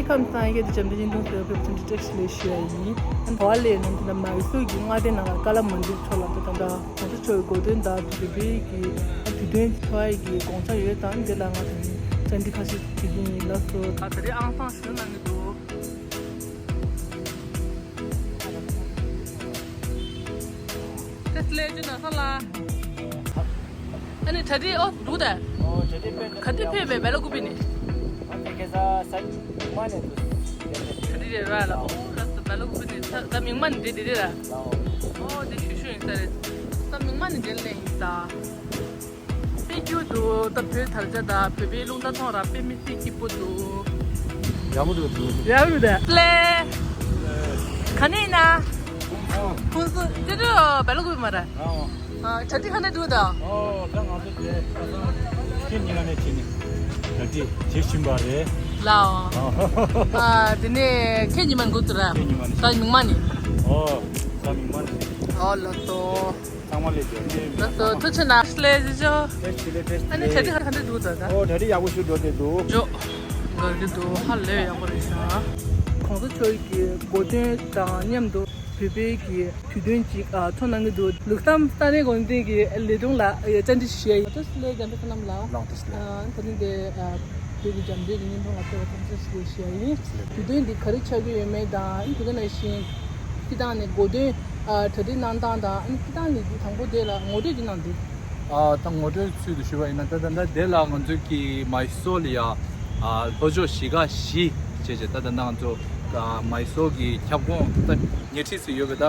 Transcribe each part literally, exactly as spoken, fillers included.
ཁམས་བཟང་། ཡ་གི་འདི་འཇམ་དཔལ་གཉིས་སྟོང་ཟེར་བ་ཕེབས་ཚུན་ཏེ་བཀྲ་ཤིས་བདེ་ལེགས་ཞུ་ཡ་ཡིན། ཨ་ནི་ག་བ་ལས་ནང་དེ་ལ་མའི་སོར་གྱི་མངའ་སྡེ་ནང་ལ་ཀ་ལ་མན་དིར་ཕྱོགས་ལ་ད་ད་ལྟ་གོང་ས་མཆོག་གི་གོ་སྟོན་དང་བོད་པའི་གི་ཨ་དུས་སྟོན་ཚོགས་ཡ་གི་དགོང་ཚ་ཡོད་དང་། དེ་ལ་ང་དང་བཅར་འདྲི་ཁ་ཤས་བྱེད་ཀྱི་ཡིན་ལགས་སོ། ད་ད་རེས་ཨང་སང་ཞུ་གནང་གི་འདུག་ཏེ་སླེ་ཅུ་ན་ས་ལ། ཨ་ནི་གྲ་སྒྲིག་ཨོ་འདུག་ད། ཨོ་གྲ་སྒྲིག་དཔེ་ག་དུས་ཕེབས་པའི་བེ་ལ་ཀུ་པི་ནི། ཨ་ནི་ཁ་སང་ས་མ་ནས་འདུག་གྲ་སྒྲིག་རེད་ར་ལ། ཨོ་ར་ས་བེ་ལ་ཀུ་པི་ནི་ས་ས་མིང་མ་ནི་འདི་འདི་རེད་ར། ཨོ་དེ་ཞུ་ཞུ་ཡིན་ས་རེད། ས་མིང་མ་ནི་འདི་ལེ་ཡིན་ད། དཔེ་སྐྱིད་འདུག་ད་བོད་དར་ཆ་དང་བོད་པའི་རླུང་རྟ་མཐོང་ར་དཔེ་མི་སྲིད་སྐྱིད་པོ་འདུག་ཡག་པོ་འདུག་འདུག་ཡག་པོ་འདུག་ད་ལེ། ག་ནས་ཡིན་ན། ཁུངས་སུ་ཅི་འདྲ་བེ་ལ་ཀུ་པི་མ་ར། ཨ་གྲ་སྒྲིག་ག་འདྲ་འདུག་ད། ཨོ་ད་ང་ཚོ་དེ་ཁ་སང་ཁྱེད་གཉིས་ཀ་ནས་བྱས་ནས་གྲ་སྒྲིག་བྱེད་བཞིན་པ་རེད། ལའོ། ཨ་དེ་ནས་ཁྱེད་གཉིས་མ་འགོ་ཚུགས་ར། ཁྱེད་གཉིས་མ་ནས། ད་མིང་མ་ནི། ཨོ་ད་མིང་མ་ནི། ཨོ་ལགས་སོ། ཚང་མ་ལས་བྱས་ནས། ལགས་སོ། ཐུགས་རྗེ་གནང་། ལས་བྱེད་ཆོག་ཨ་ནི་གྲ་སྒྲིག་ག་འདྲ་འདུག་ད་ད། ཨོ་གྲ་སྒྲིག་ཡག་པོ་ཞིག་འགྲོ་བསྡད་འདུག་ཇོ། འགར་གྱི་འདུག་ཧ་ལས་ཡག་པོ་རེད་ཤག་གོང་ས་མཆོག་གི་གོ་སྟོན་དང་མཉམ་དུ་བོད་པའི་གི་དུས་སྟོན་ཅིག་ཨ་ཚོགས་གནང་གི་འདུག་ལུགས་བསམ་ས་གནས་དགོན་སྡེ་གི་ལས་དྲུང་ལ་བཅར་འདྲི་ཞུ་ཡ་ཡིན། ལགས་སོ་ལགས་སོ། ཨ་ད་ནི་དེ་ཨ་བོད་ཀྱི་འཇམ་དཔལ་གྱི་བརྙན་ཐུང་ལ་ཕེབས་པ་ཐམས་ཅད་ཞེས་ཞུ་ཡ་ཡིན། དུས་སྟོན་འདི་ག་རེ་ཆགས་ཀྱི་ཡོད་མེད་དང་ཨ་ནི་དེ་ག་ནང་བཞིན་སྤྱིར་བཏང་ནས་གོ་སྟོན་ཨ་གྲ་སྒྲིག་གནང་སྟངས་དང་ཨ་ནི་སྤྱིར་བཏང་ནས་འདི་དང་པོ་དེ་ལ་ངོ་སྤྲོད་ཅིག་གནང་འདུག་ཨ་ད་ངོ་སྤྲོད་ཚུལ་དུ་ཞུ་བ་ཡིན་ན། ད་ད་ལྟ་དེ་ལ་ང་ཚོ་གི་མའི་སོར་ལ་ཡ་ཨ་ལྷོ་ཕྱོགས་གཞིས་ཀ་བཞི་བྱས་བྱས། ད་ད་ལྟ་ང་ཚོ་ཨ་མའི་སོར་གྱི་ཁྱབ་ཁོངས་ད་ཉེ་འཁྲིས་སུ་ཡོད་པའི་ད་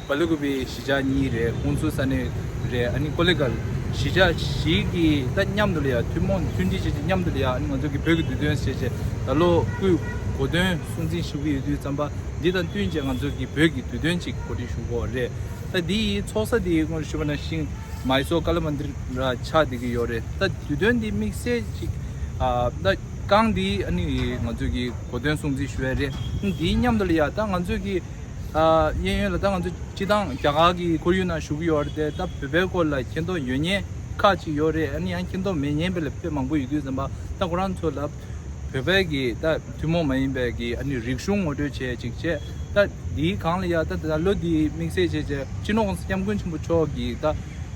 བ་ལི་ཀུ་པི་གཞིས་ཆགས་གཉིས་རེད། ཧུན་སུར་ས་གནས་རེད། ཨ་ནི་ཀོ་ལི་གལ། གཞིས་ཆགས་བཞི་གི་ད་མཉམ་དུ་ལ་ཡ་ཐུན་མོང་མཐུན་སྒྲིལ་བྱས་བྱས་མཉམ་དུ་ལ་ཡ་ཨ་ནི་ང་ཚོ་གི་བོད་ཀྱི་དུས་སྟོན་བྱས་བྱས་ད་ལོ་དགུའི་གོ་སྟོན་སྲུང་བརྩི་ཞུ་གི་ཡོད་དུས་ཙམ་པ་འདི་དང་བསྟུན་བྱས་ང་ཚོ་གི་བོད་ཀྱི་དུས་སྟོན་ཅིག་གོ་སྒྲིག་ཞུ་གི་ཡོད་རེད། ད་འདི་ཡི་ཚོགས་ས་འདི་སྔོན་ཞུས་པ་ནང་བཞིན་མའི་སོར་ཀ་ལ་མན་དིར་ལ་ཆགས་བསྡད་ཀྱི་ཡོད་རེད། ད་དུས་སྟོན་འདི་དམིགས་བསལ་ཅིག་ཨ་ད་རྐང་འདི་ཨ་ནི་ང་ཚོས་ཀྱི་གོ་སྟོན་སྲུང་བརྩི་ཞུ་ཡ་རེད། འདིའི་མཉམ་དུ་ལ་ཡ་ད་ང་ཚོས་ཀྱི་ཨ་གཡས་གཡོན་ལ་ད་ང་ཚོ་སྤྱི་བཏང་རྒྱ་གར་གྱི་ཁོར་ཡུག་ནང་བཞུགས་ཀྱི་ཡོད་རེད་དེ། ད་བོད་པའི་སྐོར་ལ་མཁྱེན་རྟོགས་ཡོད་མཁན་ཁག་ཅིག་ཡོད་རེད། ཨ་ནི་ཡང་མཁྱེན་རྟོགས་མེད་མཁན་དཔེ་ལ་དཔེ་མང་པོ་ཡོད་དུས་ཙམ་པ་ད་ཁོ་རང་ཚོ་ལ་བོད་པའི་གི་ད་ཐུན་མོང་མ་ཡིན་པའི་གི་ཨ་ནི་རིག་གཞུང་ངོ་སྤྲོད་བྱས་ཅིག་བྱས། ད་འདིའི་སྒང་ལ་ཡ་ད་ད་ལོ་འདི་དམིགས་བསལ་བྱས་བྱས་སྤྱི་ནོར་༸གོང་ས་༸སྐྱབས་མགོན་ཆེན་པོ་མཆོག་གི་ད་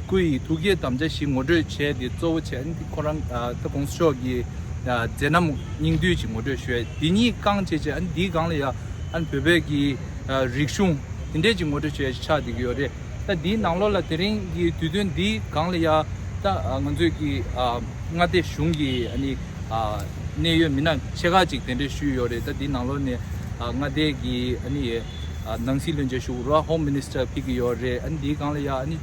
སྐུ་ཡི་ཐུགས་བསྐྱེད་དམ་བཅའ་བཞི་ངོ་སྤྲོད་བྱས་ཏེ་གཙོ་བོ་བྱས། ཨ་ནི་ཁོ་རང་ད་༸གོང་ས་མཆོག་གི་མཛད་རྣམ་སྙིང་བསྡུས་ཅིག་ངོ་སྤྲོད་ཞུ་ཡ། འདི་གཉིས་བསྐྱངས་བྱས་བྱས་ཨ་ནི་འདིའི་སྒང་ལ་ཡ་ཨ་ནི་བོད་པའི་གི་རིག་གཞུང་དེ་འདྲས་ཅིག་ངོ་སྤྲོད་བྱས་ཆགས་བསྡད་ཀྱི་ཡོད་རེད། ད་འདིའི་ནང་ལོགས་ལ་དེ་རིང་གི་དུས་སྟོན་འདིའི་སྒང་ལ་ཡ་ད་ང་ཚོས་ཀྱི་མངའ་སྡེ་གཞུང་གི་ཨ་ནི་གནད་ཡོད་མི་སྣ་ཆེ་ཁག་ཅིག་གདན་འདྲེན་ཞུས་ཡོད་རེད། ད་འདིའི་ནང་ལོགས་ནས་མངའ་སྡེ་གི་ཨ་ནི་ནང་སྲིད་བློན་ཆེན་ཞུ་རོགས་ཧོམ་མི་ནི་སི་ཊར་ཕེབས་ཀྱི་ཡོད་རེད། ཨ་ནི་འདིའི་སྒང་ལ་ཡ་ཨ་ནི་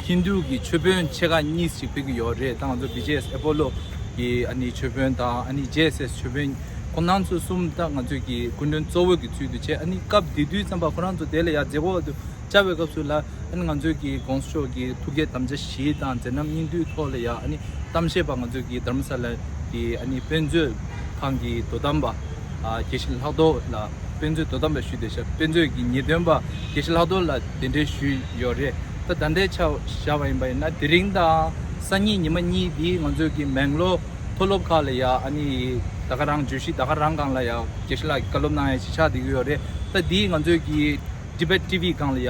ཧིན་རྡུ་གི་ཆོས་དཔོན་ཆེ་ཁག་གཉིས་ཤིག་ཕེབས་ཀྱི་ཡོད་རེད། ད་ང་ཚོ་བི་ཇེ་ཨེས་ཨེ་པོ་ལོ་གི་ཨ་ནི་ཆོས་དཔོན་དང་ཨ་ནི་ཇེ་ཨེས་ཨེས་ཆོས་དཔོན་ཁོང་རྣམ་ཚོ་གསུམ་ད་ང་ཚོ་གི་སྐུ་མགྲོན་གཙོ་བོ་གི་ཚུལ་དུ་བྱས། ཨ་ནི་སྐབས་དེ་དུས་ཙམ་པ་ཁོ་རང་ཚོ་དེ་ལ་ཡ་མཛད་སྒོ་དུ་བཅར་བའི་སྐབས་སུ་ལ་ཨ་ནི་ང་ཚོ་གི་༸གོང་ས་མཆོག་གི་ཐུགས་བསྐྱེད་དམ་བཅའ་བཞི་དང་མཛད་རྣམ་སྙིང་བསྡུས་ཐོག་ལ་ཡ་ཨ་ནི་གཏམ་བཤད་པ་ང་ཚོ་གི་དྷ་རམ་ས་ལ་གི་ཨ་ནི་དཔེ་མཛོད་ཁང་གི་དོ་དམ་པ་ཨ་དགེ་བཤེས་ལྷག་རྡོར་ལགས། དཔེ་མཛོད་དོ་དམ་པ་ཞུས་ཏེ་ཤག་དཔེ་མཛོད་ཀྱི་ཉེས་དོན་པ་དགེ་བཤེས་ལྷག་རྡོར་ལགས་གདན་འདྲེན་ཞུས་ཡོད་རེད། ད་ད་ལྟའི་ཆ་བཞག་པ་ཡིན་པ་ཡིན་ན་དེ་རིང་དང་སང་ཉིན་ཉི་མ་གཉིས་འདི་ང་ཚོས་ཀྱི་མེང་ལོར་མཐོ་སློབ་ཁག་ལ་ཡ་ཨ་ནི་ད་ག་རང་བརྗོད་གཞི་ད་ག་རང་སྒང་ལ་ཡ་དགེ་བཤེས་ལགས་ཀྱིས་བཀའ་སློབ་གནང་ཡ་ཞིག་ཆགས་བསྡད་ཀྱི་ཡོད་རེད། ད་འདི་ང་ཚོས་ཀྱི་Tibet T V སྒང་ལ་ཡ་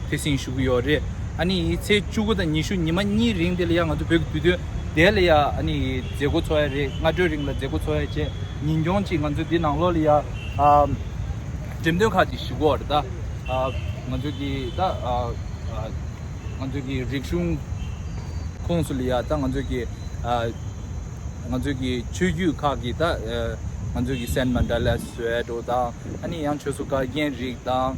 དེ་སྲིང་ཞུ་གི་ཡོད་རེད། ཨ་ནི་ཚེས་བཅུ་དགུ་དང་ཉི་ཤུ་ཉི་མ་གཉིས་རིང་དེ་ལ་ཡ་ང་ཚོ་བོད་ཀྱི་དུས་སྟོན་དེ་ལ་ཡ་ཨ་ནི་མཛད་སྒོ་ཚོགས་ཡ་རེད། སྔ་དྲོའི་རིང་ལ་མཛད་སྒོ་ཚོགས་ཡ་བྱས། ཉིན་གུང་ཅིག་ང་ཚོ་འདི་ནང་ལོགས་ལ་ཡ་ཨ་འགྲེམས་སྟོན་ཁག་ཅིག་ཞུ་གི་ཡོད་རེད། ད་ཨ་ང་ཚོ་གི་ད་ཨ་ཨ་ང་ཚོ་གི་རིག་གཞུང་ཁོངས་སུ་ལ་ཡ་ད་ང་ཚོ་གི་ཨ་ང་ཚོ་གི་ཆོས་བརྒྱུད་ཁག་གི་ད་ཨ་ང་ཚོ་གི་སེན་མན་ཌ་ལ་བཟོ་ཡ་འདྲ་བོ་དང་། ཨ་ནི་ཡང་ཆོས་སྲུང་བཀའ་བརྒྱུད་རིགས་དང་།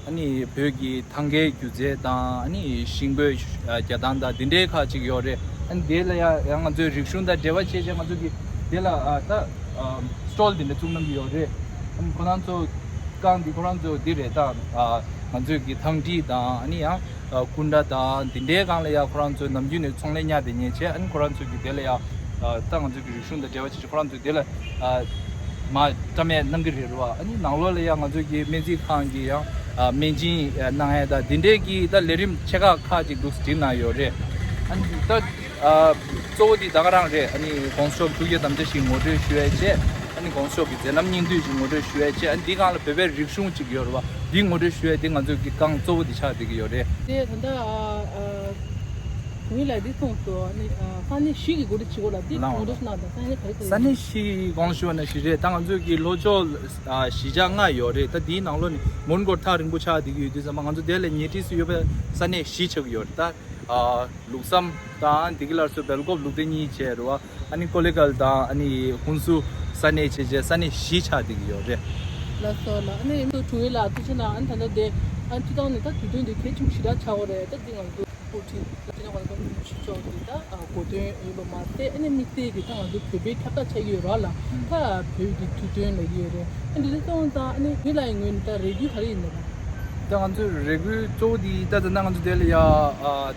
ཨ་ནི་བོད་ཀྱི་ཐང་གའི་སྒྱུ་རྩལ་དང་། ཨ་ནི་ཤིང་བལ་རྒྱག་སྟངས་དང་དེ་འདྲའི་ཁག་ཅིག་ཡོད་རེད། ཨ་ནི་དེ་ལ་ཡང་ཡང་ང་ཚོའི་རིག་གཞུང་དང་འབྲེལ་བ་བྱས་བྱས་ང་ཚོ་གི་དེ་ལ་ཨ་ད་ཨ་སི་ཊོལ་དེ་འདྲ་བཙུགས་གནང་གི་ཡོད་རེད། ཨ་ནི་ཁོ་རང་ཚོ་རྐང་འདི་ཁོ་རང་ཚོ་འདི་རེད། ད་ཨ་ང་ཚོའི་གི་ཐང་ཁྲིད་དང་། ཨ་ནི་ཡང་ཨ་སྐུ་འདྲ་དང་དེ་འདྲའི་སྒང་ལ་ཡང་ཁོ་རང་ཚོ་ནམ་རྒྱུན་ནས་ཚོང་ལས་གཉེར་དེ་གཉེར་བྱས། ཨ་ནི་ཁོ་རང་ཚོ་གི་དེ་ལ་ཡང་ཨ་ད་ང་ཚོ་གི་རིག་གཞུང་དང་འབྲེལ་བ་བྱས་བྱས་ཁོ་རང་ཚོ་དེ་ལ་ཨ་མ་བཀྲམ་ཡས་གནང་གི་རེད་རོ། ཨ་ནི་ནང་ལོགས་ལ་ཡང་ང་ཚོ་གི་སྨན་རྩིས་ཁང་གི་ཡང་ཨ་སྨན་སྦྱིན་ཨ་གནང་ཡས་དང་དེ་འདྲའི་གི་ད་ལས་རིམ་ཆེ་ཁག་ཁག་ཅིག་འདུག་སེ་བསྒྲིགས་གནང་ཡོད་རེད། ཨ་ནི་ད་ཨ་གཙོ་བོ་དེ་ད་ག་རང་རེད། ཨ་ནི་༸གོང་ས་མཆོག་ཐུགས་རྗེ་དམ་བཅའ་བཞི་ངོ་སྤྲོད་ཞུ་ཡས་བྱས། ཨ་ གོང་ས་མཆོག་གི་མཛད་རྣམ་སྙིང་བསྡུས་ཅིག་ངོ་སྤྲོད་ཞུ་ཡས་བྱས། ཨ་འདི་སྒང་ལ་བོད་པའི་རིག་གཞུང་ཅིག་ཡོད་རེད་བ། འདི་ངོ་སྤྲོད་ཞུ་ཡས་འདི་ང་ཚོའི་གི་སྒང་གཙོ་བོ་འདི་ཆགས་བསྡད་ཀྱི་ཡོད་རེད། དེ་ད་ལྟ་ཨ་ཨ་དུང་ཡིན་ལ་འདི་མཚུངས་སུ་ཨ་ནི་ཨ་ས་གནས་བཞི་གི་འགོ་ཁྲིད་བྱེད་སྒོ་ལ་འདི་ལའང་ངོ་སྤྲོད་ཞུ་གནང་དང་། ས་གནས་ག་རེ་ག་རེ་ས་གནས་བཞི་གོང་ཞུ་བ་ནང་བཞིན་རེད། ད་ང་ཚོའི་གི་ལྷོ་ཕྱོགས་ཨ་གཞིས་ཆགས་ལྔ་ཡོད་རེད། ད་འདིའི་ནང་ལོགས་ནས་མོན་གྷོ་ཐག་རིང་པོ་ཆགས་བསྡད་ཀྱི་ཡོད་དུས་ཙམ་པ་ང་ཚོ་དེ་ལ་ཉེ་འཁྲིས་སུ་ཡོད་པའི་ས་གནས་བཞི་ཆགས་ཀྱི་ཡོད་རེད། ད་ཨ་ལུགས་བསམ་དང་དེ་གི་ལར་སུ་སྦེལ་ཀོབ་ལུགས་བདེ་གཉིས་བྱས་རེད་བ། ཨ་ནི་ཀོ་ལི་གྷལ་དང་ཨ་ནི་ཧུན་སུར་ས་གནས་བྱས་བྱས་ས་གནས་བཞི་ཆགས་བསྡད་ཀྱི་ཡོད་རེད། ལགས་སོ་ལགས། ཨ་ནི་དྲུང་ཡིག་ལགས་ཐུགས་རྗེ་གནང་། ཨ་ནི་ད་ལྟ་དེ་ཨ་ནི་སྤྱིར་བཏང་ནས་ད་དུས་སྟོན་དེ་གལ་ཆེན་པོ་ཞེ་དྲག་ཆགས་ཡོད་རེད། ད་འདི་ང་ཚོ་དབུ་ཁྲིད་ལ་ཅི་ན་ང་ཚོ་ཕྱི་ཕྱོགས་ཀྱི་ད་གོ་སྟོན་ཡིན་པ་མ་ཟད། ཨ་ནི་དམིགས་བསལ་གྱི་ད་ང་ཚོ་བོད་པའི་ཁྱབ་བསྒྲགས་ཆགས་ཀྱི་ཡོད་རེད་ལ། ད་བོད་ཀྱི་དུས་སྟོན་ལབ་ཀྱི་ཡོད་རེད། ཨ་འདི་ཚོ་སོང་ཙང་ཨ་ནི་དྲུང་ཡིག་ལགས་ཡི་ངོས་ནས་ད་རེ་སྐུལ་ག་རེ་ཡིན་ནམ། ད་ང་ཚོའི་རེ་སྐུལ་གཙོ་བོ་དེ་ད་ད་ལྟ་ང་ཚོ་དེ་ལ་ཡ་ཨ་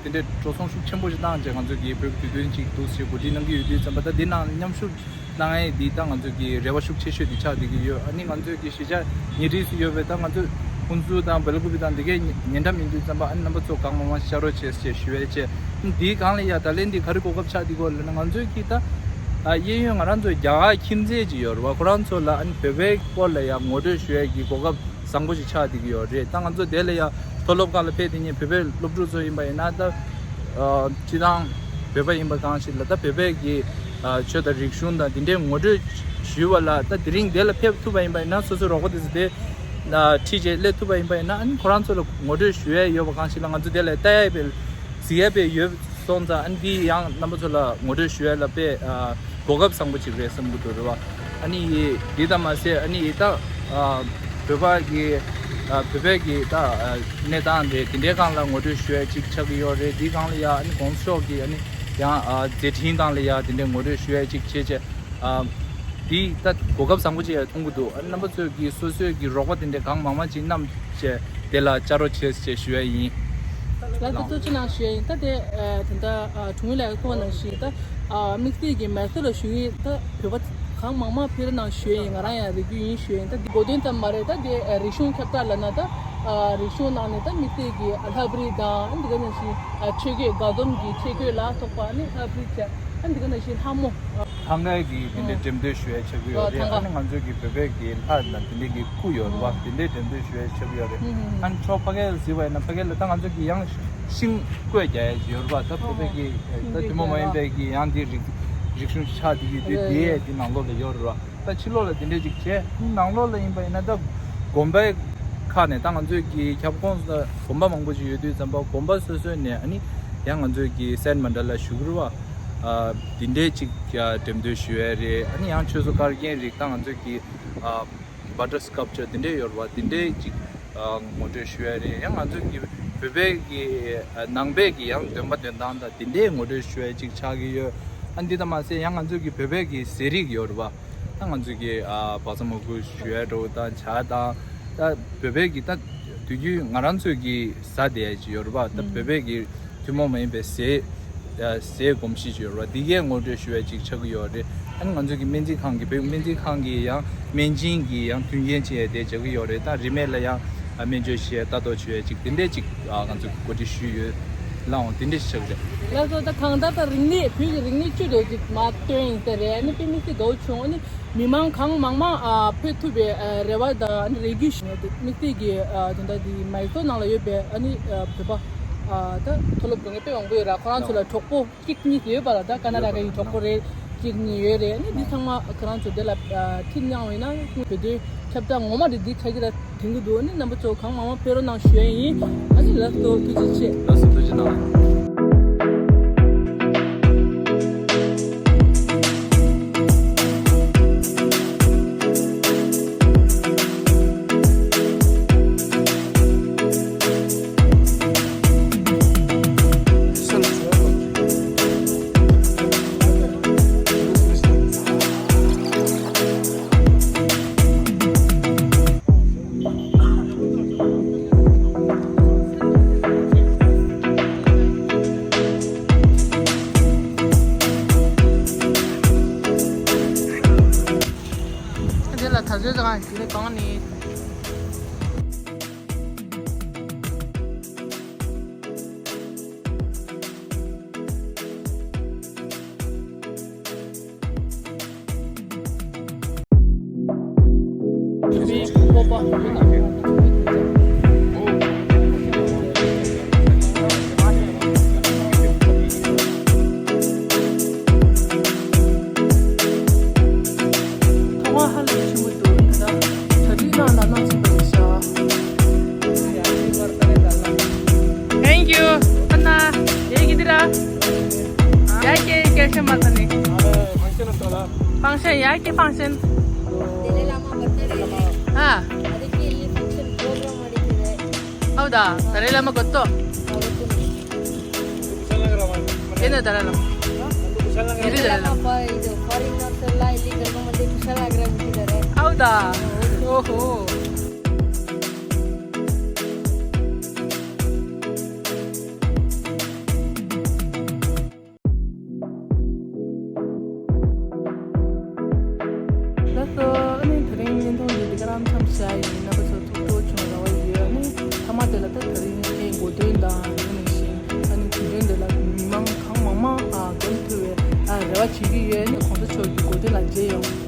དེ་འདྲའི་འགྲོ་སོང་ཤུགས་ཆེན་པོ་ཞིག་བཏང་བྱས། ང་ཚོ་གི་བོད་ཀྱི་དུས་སྟོན་ཅིག་འདུག་ཞེས་གོ་སྒྲིག་གནང་གི་ཡོད་དུས་ཙམ་པ། ད་དེ་ནང་མཉམ་ཞུགས་གནང་ཡས་འདི་ད་ང་ཚོ་གི་རེ་བ་ཤུགས་ཆེ་ཤོས་དེ་ཆགས་བསྡད་ཀྱི་ཡོད། ཨ་ནི་ང་ཚོ་གི་གཞིས་ཆགས་ཉེ་འཁྲིས་སུ་ཡོད་པའི་ད་ང་ཚོ་ཧུན་སུར་དང་སྦེལ་ཀོབ་དང་འདི་གའི་ཉེ་ཉེ་འགྲམ་ཡིན་དུས་ཙམ་པ། ཨ་ནི་རྣམ་པ་ཚོ་གང་མང་མང་ཤ་རོགས་བྱེད་ཞེས་ཞུ་ཡས་བྱས། ཨ་ནི་དེའི་སྒང་ལ་ཡ་ད་ལན་འདི་ག་རེ་གོ་སྐབས་ཆགས་བསྡད་ཀྱི་ཡོད་ལབ་ན། ང་ཚོའི་གི་ད་ཨ་གཡས་གཡོན་ང་རང་ཚོ་རྒྱ་གར་ཁྱིམ་མཚེས་ཅིག་ཡོད་རེད་བ། ཁོ་རང་ཚོ་ལ་ཨ་ནི་བོད་པའི་སྐོར་ལ་ཡ་ངོ་སྤྲོད་ཞུ་ཡས་ཀྱི་གོ་སྐབས་བཟང་པོ་ཞིག་ཆགས་བསྡད་ཀྱི་ཡོད་རེད། ད་ང་ཚོ་དེ་ལ་ཡ་མཐོ་སློབ་ཁག་ལ་ཕེབས་དེ་ཉིན་བོད་པའི་སློབ་ཕྲུག་ཚོ་ཡིན་པ་ཡིན་ན། ད་ཨ་སྤྱིར་བཏང་བོད་པ་ཡིན་པ་གང་ཞིག་ལ་ད་བོད་པའི་གི་ཨ་ཆོས་དང་རིག་གཞུང་དང་དེ་འདྲའི་ངོ་སྤྲོད་ཞུས་པ་ལ། ད་དེ་རིང་དེ་ལ་ཕེབས་ཐུབ་པ་ཡིན་པ་ཡིན་ན། སོ་སོའི་རོགས་པ་དེ་ཚོ་དེ་ཨ་ཁྲིད་བྱས་སླེབས་ཐུབ་པ་ཡིན་པ་ཡིན་ན། ཨ་ནི་ཁོ་རང་ཚོ་ལ་ངོ་སྤྲོད་ཞུ་ཡས་ཡོད་པ་གང་ཞིག་ལ། ང་ཚོ་དེ་ལ་ལྟ་ཡས་པའི་གཟིགས་ཡས་པའི་ཡོད་སོང་ཙང་། ཨ་ནི་འདི་ཡང་རྣམ་པ་ཚོ་ལ་ངོ་སྤྲོད་ཞུ་ཡས་ལ་དཔེ་ཨ་གོ་སྐབས་བཟང་པོ་ཅིག་རེད་བསམ་གྱི་འདུག་རེད་བ། ཨ་ནི་འདི་ལྟ་མ་ཟད་ཨ་ནི་ད་ཨ་བོད་པ་གི་ཨ་བོད་པའི་གི་ད་ཨ་གནས་སྟངས་རེད། དེ་འདྲའི་སྒང་ལ་ངོ་སྤྲོད་ཞུ་ཡས་ཅིག་ཆགས་ཀྱི་ཡོད་རེད། དེའི་སྒང་ལ་ཡ་ཨ་ནི་གོང་ས་མཆོག་གི་ཨ་ནི་ཡང་ཨ་མཛད་འཕྲིན་སྒང་ལ་ཡ་དེ་འདྲའི་ངོ་སྤྲོད་ཞུ་ཡས་ཅིག་བྱས་བྱས། ཨ་འདི་ད་གོ་སྐབས་བཟང་པོ་ཅིག་ཡང་མཐོང་གི་འདུག་ཨ་རྣམ་པ་ཚོས་ཀྱིས་སོ་སོའི་གི་རོགས་པ་དེ་འདྲ་གང་མང་མང་ཅིག་བསྣམས་བྱས་དེ་ལ་བཅར་རོགས་བྱེད་ཅེས་ཞུ་ཡ་ཡིན། ལགས་སོ། ཐུགས་རྗེ་གནང་ཞུ་ཡ་ཡིན། ད་དེ་ཨ་ད་ལྟ་ཨ་དྲུང་ཡིག་ལགས་ཀྱིས་གསུངས་པ་ནང་བཞིན། ད་ཨ་དམིགས་བསལ་གྱི་མེ་སོར་ལ་བཞུགས་མཁན་ད་བོད་པ་གང་མང་མང་ཕེབས་རོགས་གནང་ཞུ་ཡ་ཡིན། ང་རང་ཡང་རེ་སྐུལ་ཡིན་ཞུ་ཡ་ཡིན། ད་འདི་གོ་སྟོན་ཙམ་མ་རེད། ད་དེ་ཨ་རིག་གཞུང་ཁྱབ་བསྒྲགས་ལབ་ན། ད་ཨ་རིག་གཞུང་ནང་ནས་ད་དམིགས་བསལ་གྱི་ཨ་ལྷ་བྲིས་དང་། ཨ་འདི་ག་ནང་བཞིན་ཨ་ཆོས་གོས་དགའ་འཛོམས་ཀྱི་ཆས་གོས་ལ་སོགས་པ། ཨ་ནི་ལྷ་བྲིས་བྱས། ཨ་འདི་ག་ནང་བཞིན་ལྷ་མོ། ཐང་ག་གི་དེ་འདྲའི་འགྲེམས་སྟོན་ཞུ་ཡ་ཆགས་ཀྱི་ཡོད་རེད། ཨ་ནི་ང་ཚོའི་གི་བོད་པའི་གི་ལྷ་དང་དེ་འདྲའི་གི་སྐུ་ཡོད་རེད་བ། དེ་འདྲའི་འགྲེམས་སྟོན་ཞུ་ཡ་ཆགས་ཀྱི་ཡོད་རེད། ཨ་ནི་ཕྱོགས་ཕ་གི་ལ་གཟིགས་པ་ཡིན་ན། ཕ་གི་ལ་ད་ང་ཚོ་གི་ཡང་ཤིང་བརྐོས་རྒྱག་ཡ་ཡོད་རེད་བ། ད་བོད་པའི་གི་ད་ཐུན་མོང་མ་ཡིན་པའི་གི་ཡང་དེ་རིག་རིག་གཞུང་ཆགས་བསྡད་ཀྱི་དུས་དེ་དེ་ནང་ལོགས་ལ་ཡོད་རེད་བ། ད་ཕྱི་ལོགས་ལ་དེ་འདྲས་ཅིག་བྱས། ནང་ལོགས་ལ་ཡིན་པ་ཡིན་ན་ད་དགོན་པའི་ཁག་ནས། ད་ང་ཚོའི་གི་ཁྱབ་ཁོངས་ལ་དགོན་པ་མང་པོ་ཅིག་ཡོད་དུས་ཙམ་པ། དགོན་པ་སོ་སོ་ནས་ཨ་ནི་ཡང་ང་ཚོའི་གི་སེན་མན་ཌ་ལ་བཞུགས་རེད་བ། ཨ་དེ་འདྲས་ཅིག་འགྲེམས་སྟོན་ཞུ་ཡ་རེད། ཨ་ནི་ཡང་ཆོས་སོགས་བཀའ་བརྒྱུད་རིགས། ད་ང་ཚོའི་གི་ཨ་བ་ཊར་སི་ཀལ་པ་ཅར་དེ་འདྲས་ཡོད་རེད་བ། དེ་འདྲས་ཅིག་ཨ་ངོ་སྤྲོད་ཞུ་ཡ་རེད། ཡང་ང་ཚོའི་གི་བོད་པའི་གི་ཨ་ནང་པའི་གི་ཡང་འདོན་པ་འདོན་སྟངས་དང་དེ་འདྲས་ངོ་སྤྲོད་ཞུ་ཡ་ཅིག་ཆགས་ཀྱི་ཡོད། ཨ་འདི་ལྟ་མ་ཟད་ཡང་ང་ཚོའི་གི་བོད་པའི་གི་ཟས་རིགས་ཡོད་རེད་བ། ད་ང་ཚོའི་གི་ཨ་བག་ཚ་མུ་གུ་ཞུ་ཡ་འདྲ་བོ་དང་ཇ་དང་། ད་བོད་པའི་གི་ད་དུས་རྒྱུན་ང་རང་ཚོའི་གི་ཟ་བསྡད་ཡ་ཅིག་ཡོད་རེད་བ། ད་བོད་པའི་གི་ཐུན་མོང་མ་ཡིན་པའི་ཟས་ཨ་ཟས་གོམས་གཤིས་ཅིག་ཡོད་རེད་བ། འདི་གའི་ངོ་སྤྲོད་ཞུ་ཡ་ཅིག་ཆགས་ཀྱི་ཡོད་རེད། ཨ་ནི་ང་ཚོའི་གི་སྨན་རྩིས་ཁང་གི་བོད་སྨན་རྩིས་ཁང་གི་ཡང་སྨན་སྦྱིན་གྱི་ཡང་མཐུན་རྐྱེན་ཅིག་ཡང་དེ་བྱེད་ཀྱི་ཡོད་རེད། ད་རིན་མེད་ལ་ཡང་ཨ་སྨན་བཅོས་བྱས་ལྟ་རྟོག་བྱེད་ཡ་ཅིག་དེ་འདྲས་ཅིག་ཨ་ང་ཚོ་གོ་སྒྲིག་ཞུས་ཡོད། ལའང་དེ་འདྲས་ཞིག་ཆགས་ཀྱི་རེད། ལགས་སོ། ད་གང་ལྟར་ད་རིག་གནས་བོད་ཀྱི་རིག་གནས་བཅུད་དེ་ཅིག་མར་བཏོན་ཡིན་ས་རེད། ཨ་ནི་དཔེ་མི་སྲིད་དགའ་བོ་བྱུང་། ཨ་ནི་མི་མང་གང་མང་མང་ཨ་ཕེབས་ཐུབ་པའི་ཨ་རེ་བ་དང་། ཨ་ནི་རེ་སྐུལ་ཞུ་ཡ་དེ་དམིགས་བསལ་གྱི་ཨ་དོན་དག་དེ་མེ་སོར་ནང་ལ་ཡོད་པའི་ཨ་ནི་ཨ་བོད་པ་ཨ་ད་མཐོ་སློབ་འགྲོ་མཁན་དཔེ་མང་པོ་ཡོད་ར། ཁོ་རང་ཚོ་ལ་གྲོགས་པོ་གཅིག་གཉིས་ཡོད་པ་ལ། ད་ཀ་ན་ཌ་ག་ཡི་གྲོགས་པོ་རེ་གཅིག་གཉིས་ཡོད་རེད། ཨ་ནི་འདི་ཚང་མ་ཁོ་རང་ཚོ་དེ་ལ་ཨ་ཁྲིད་མྱངས་པ་ཡིན་ན། བོད་དོན་ཁྱབ་བསྒྲགས་ངོ་མ་རེད། འདི་ཆགས་ཀྱི་ར་དྲན་གྱི་འདུག་ཨ་ནི་རྣམ་པ་ཚོ་གང་མང་མང་ཕེབས་རོགས་གནང་ཞུ་ཡ་ཡིན། ཨ་ནི་ལགས་སོ། ཐུགས་རྗེ་ཆེ། ལགས་སོ། ཐུགས་རྗེ་གནང་། དེ་ལ་ད་གཟོད་ཙང་དེ་ནས་གང་ནས། ཐོག་མ་ཧ་ལས་ཆེན་པོ་འདུག་ད་གྲ་སྒྲིག་གནང་ན་གནང་ཚུགས་པ་རེད་ཤག Thank you. ཁ་ན་ཡེ་གི་དི་ར། ཡ་ཀེ་ཀེ་ཤ་མ་ཁ་ནི། ཕང་ཤན་ཡ་ཀེ་ཕང་ཤན། ཨ། ཨའོ་ད་ད་རེ་ལ་མ་གོ་ཏོ། ཡེ་ནི་ད་ར་ལ་མ། ཡེ་ནི་ད་ར་ལ་མ། ཨའོ་ད། ཨོ་ཧོ། ལགས་སོ། ཨ་ནི་དེ་རིང་བརྙན་ཐུང་འདི་འདི་ག་རང་མཚམས་བཞག་ཡིན། རྣམ་པ་ཚོ་ཐུགས་སྤྲོ་བྱུང་རེ་བ་ཡོད། ཨ་ནི་མཐའ་མ་དེ་ལ་ད་དེ་རིང་ངའི་གོ་སྟོན་དང་དེ་ནང་བཞིན་ཨ་ནི་དུས་སྟོན་དེ་ལ་མི་མང་གང་མང་མང་ཨ་འཛོམས་ཐུབ་པའི་ཨ་རེ་བ་བྱེད་ཀྱི་ཡོད། ཨ་ནི་གོང་ས་མཆོག་གི་གོ་སྟོན་ལ་མཇལ་ཡོང་།